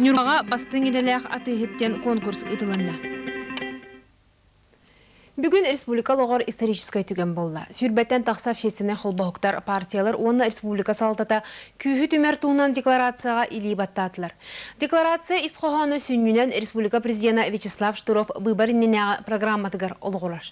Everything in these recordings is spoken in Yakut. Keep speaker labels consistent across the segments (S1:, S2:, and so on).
S1: Ньурбаҕа бастыҥ идэлээх атыыһыт диэн конкурс ыытылынна. Бүгүн республика олоҕор историческай түгэн буолла. Сүүрбэттэн тахса общественнай холбоһуктар, партиялар уонна республика салалтата күүһү түмэр туһунан декларацияҕа илии баттаатылар. Декларация ис хоһооно сүнньүнэн республика президена Вячеслав Штыров быыбар иннинээҕи программатыгар олоҕурар.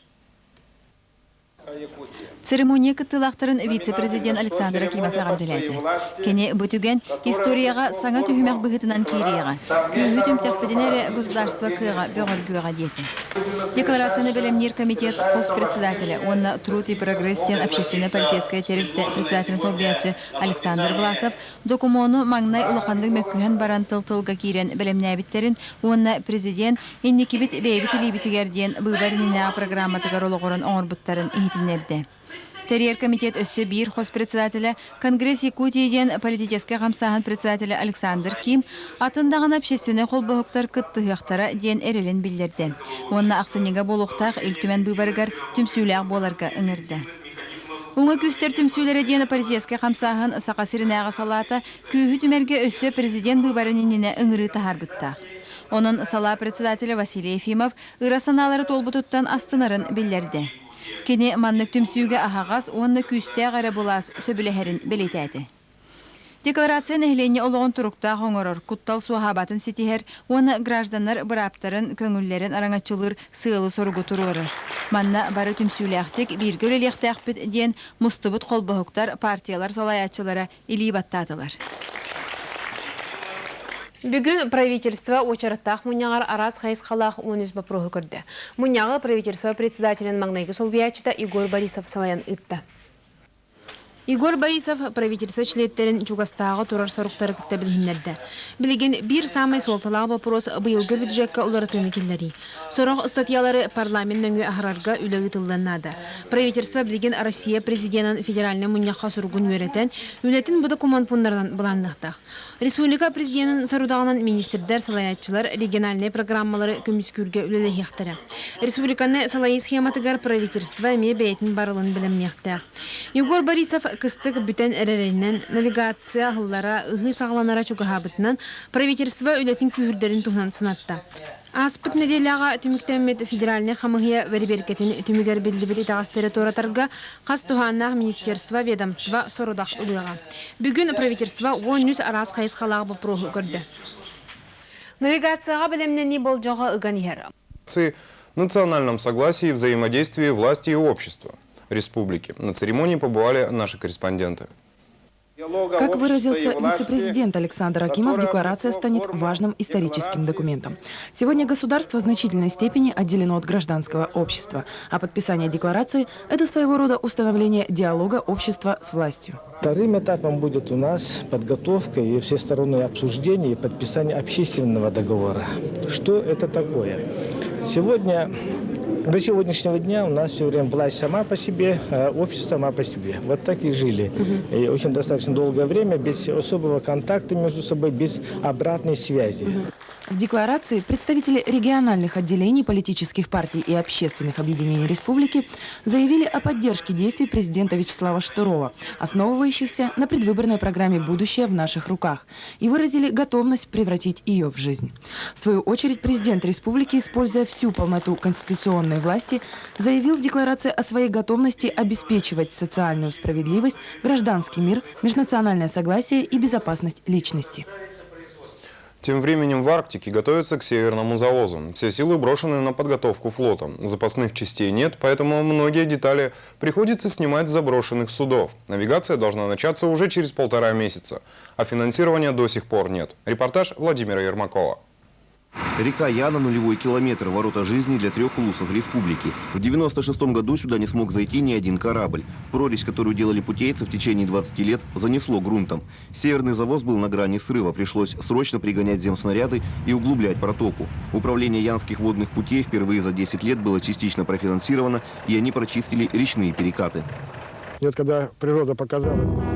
S2: Церемония кыттыылаахтарын вице-президент Александр Акимов эҕэрдэлээтэ. Кини бу түгэн историяҕа саҥа түһүмэх быһыытынан киириэҕэ, күүһү түмтэхпитинэ эрэ государство кыаҕа бөҕөргүөҕэ диэтэ. Декларацияны бэлэмниир комитет хос председателэ уонна Труд и прогресс диэн общественно-политическай тэрилтэ председателин солбуйааччы Александр Власов докумуону маҥнай улаханнык мөккүһэн баран тыл-тылга киирэн бэлэмнээбиттэрин уонна президент Инникибит бэйэбит илиибитигэр диэн быыбар иннинээҕи программатыгар олоҕуран оҥорбуттарын иһитиннэрдэ. Тэрийэр комитет өссө биир хос председателэ, Конгресс Якутии диэн политическай хамсааһын председателэ Александр Ким атын даҕаны общественнай холбоһуктар кыттыһыахтара диэн эрэлин биллэрдэ уонна ахсынньыга буолуохтаах Ил Түмэн быыбарыгар түмсүүлээх буоларга ыҥырда. Уҥа күүстэр түмсүүлэрэ диэн политическай хамсааһын Саха сиринээҕи салаата күүһү түмэргэ өссө президент быыбарын иннинэ ыҥырыы таһаарбыттаах. Онон салаа председателэ Василий Ефимов ыра санаалара туолбутуттан астынарын биллэрдэ. Кини маннык түмсүүгэ аһаҕас уонна күүстээх эрэ былаас сөбүлэһэрин бэлиэтээтэ. Декларация нэһилиэнньэ олоҕун туруктаах оҥорор, куттал суоһаабатын ситиһэр уонна гражданнар бырааптарын, көҥүллэрин араҥаччылыыр сыалы-соругу туруорар. Манна бары түмсүүлээхтик бииргэ үлэлиэхтээхпит диэн мустубут холбоһуктар, партиялар салайааччылара илии баттаатылар.
S1: Бүгүн правительство уочараттаах мунньаҕар араас хайысхалаах 13 боппуруоһу көрдө. Мунньаҕы правительство председателин маҥнайгы солбуйааччыта Егор Борисов салайан ыытта. Егор Борисов правительство чилиэттэрин чугастааҕы турар соруктары кытта билиһиннэрдэ. Билигин биир саамай суолталаах боппуруос быйылгы бюджекка уларытыыны киллэрии. Сорох ыстатыйалары парламент нөҥүө аһарарга үлэ ыытыллыан наада. Правительство билигин Россия президенын федеральнай мунньахха суругун үөрэтэн, үлэтин бу докумуон пууннарынан былаанныахтаах. Республика президенин сорудаҕынан министрдэр, салайааччылар региональнай программалары көмүскүүргэ үлэлэһиэхтэрэ. Республиканы салайыы схематыгар правительство эмиэ бэйэтин барылын бэлэмниэхтээх. Егор Борисов кыстык бүтэн эрэринэн, навигация аһыллара, ыһыы саҕаланара чугаһаабытынан, правительство үлэтин күүһүрдэрин туһунан санатта. Ааспыт нэдиэлэҕэ түмүктэммит федеральнай хамыыһыйа бэрэбиэркэтин түмүгэр биллибит итэҕэстэри туоратарга хас туһааннаах министерство, ведомство сорудах ылыаҕа. Бүгүн правительство 13 араас хайысхалаах боппуруоһу көрдө. Навигацияҕа бэлэмнэнии болдьоҕо ыган иһэр.
S3: Национальном согласии и взаимодействии власти и общества республики. На церемонии побывали наши корреспонденты.
S4: Как выразился вице-президент Александр Акимов, декларация станет важным историческим документом. Сегодня государство в значительной степени отделено от гражданского общества, а подписание декларации – это своего рода установление диалога общества с властью.
S5: Вторым этапом будет у нас подготовка и всестороннее обсуждение и подписание общественного договора. Что это такое? Сегодня до сегодняшнего дня у нас все время власть сама по себе, а общество сама по себе. Вот так и жили. И очень достаточно долгое время без особого контакта между собой, без обратной связи.
S4: В декларации представители региональных отделений политических партий и общественных объединений республики заявили о поддержке действий президента Вячеслава Штырова, основывающихся на предвыборной программе «Будущее в наших руках», и выразили готовность превратить ее в жизнь. В свою очередь президент республики, используя всю полноту конституционной власти, заявил в декларации о своей готовности обеспечивать социальную справедливость, гражданский мир, межнациональное согласие и безопасность личности.
S3: Тем временем в Арктике готовятся к северному завозу. Все силы брошены на подготовку флота. Запасных частей нет, поэтому многие детали приходится снимать с заброшенных судов. Навигация должна начаться уже через полтора месяца, а финансирования до сих пор нет. Репортаж Владимира Ермакова.
S6: Река Яна – нулевой километр, ворота жизни для трех улусов республики. В 96 году сюда не смог зайти ни один корабль. Прорезь, которую делали путейцы в течение 20 лет, занесло грунтом. Северный завоз был на грани срыва. Пришлось срочно пригонять земснаряды и углублять протоку. Управление Янских водных путей впервые за 10 лет было частично профинансировано, и они прочистили речные перекаты.
S7: И вот когда природа показала